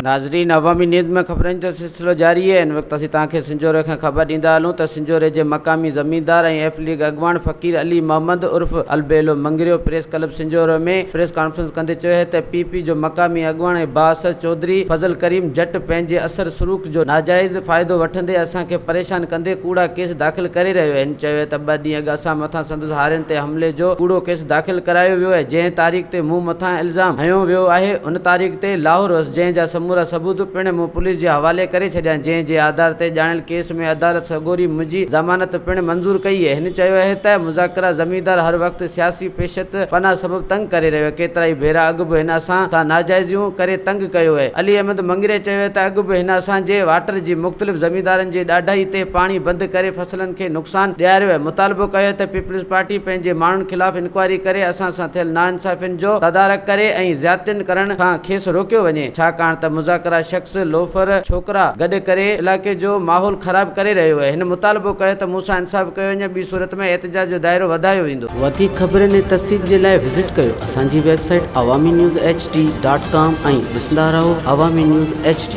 ناظرين عوامي نيوز ۾ خبرن جو سلسلو جاري آهي هن وقت اسين توهان کي سنجهوري کان خبر ڏيندا هلون ته سنجهوري جي مقامي زميندار ۽ ايف ليگ اڳواڻ فقير علي محمد عرف Albelo Mangrio press club Sanjhoro ۾ press conference ڪندي چيو آهي ته پي پي جو مقامي اڳواڻ ۽ بااثر چوڌري فضل ڪريم جٽ پنهنجي اثر سروخ جو ناجائز فائدو وٺندي اسان کي پريشان ڪندي ڪوڙا ڪيس داخل ڪري رهيو آهي هن چيو آهي ته ٻه ڏينهن اڳ اسان مٿان سندس هارين تي حملي جو ڪوڙو ڪيس داخل ڪرايو ويو آهي جنهن تاريخ تي مون مٿان الزام هنيو ويو آهي ان تاريخ تي لاهور هئس جنهن جا سمورا ثبوت پڻ مون پوليس جي حوالي ڪري ڇڏيا جنهن جي آڌار تي ڄاڻايل ڪيس ۾ عدالت سڳوري منهنجي ضمانت پڻ منظور ڪئي هن چيو اهي ته مذاڪره زميندار هر وقت سياسي پيشت پناهه سبب تنگ ڪري رهيو آهي ڪيترائي ڀيرا اڳ به هن اسان سان ناجائزيون ڪري تنگ ڪيو اهي علي احمد مڱريي چيو ته اڳ به هن اسان جي واٽر جي مختلف زميندارن جي ڏاڍائي تي پاڻي بند ڪري فصلن کي نقصان ڏياريو ۽ مطالبو ڪيو ته پيپلز پارٽي پنهنجي ماڻهن خلاف انڪوائري ڪري اسان سان ٿيل ناانصافين جو تدارڪ ڪري ۽ زيادتين ڪرڻ کان کيس روڪيو وڃي ڇاڪاڻ ته مذاڪره شخص لوفر ڇوڪرا گڏ ڪري علائقي جو ماحول خراب ڪري رهيو اهي هن مطالبو ڪيو ته مون سان انصاف ڪيو وڃي ٻي صورت ۾ احتجاج جو دائرو وڌايو ويندو. وڌيڪ خبرن ۽ تفصيل جي لاء وزٽ ڪيو اسان جي website Awami news H D dot com ۽ ڏسندا رهو عوامي نيوز ايڇ ڊي.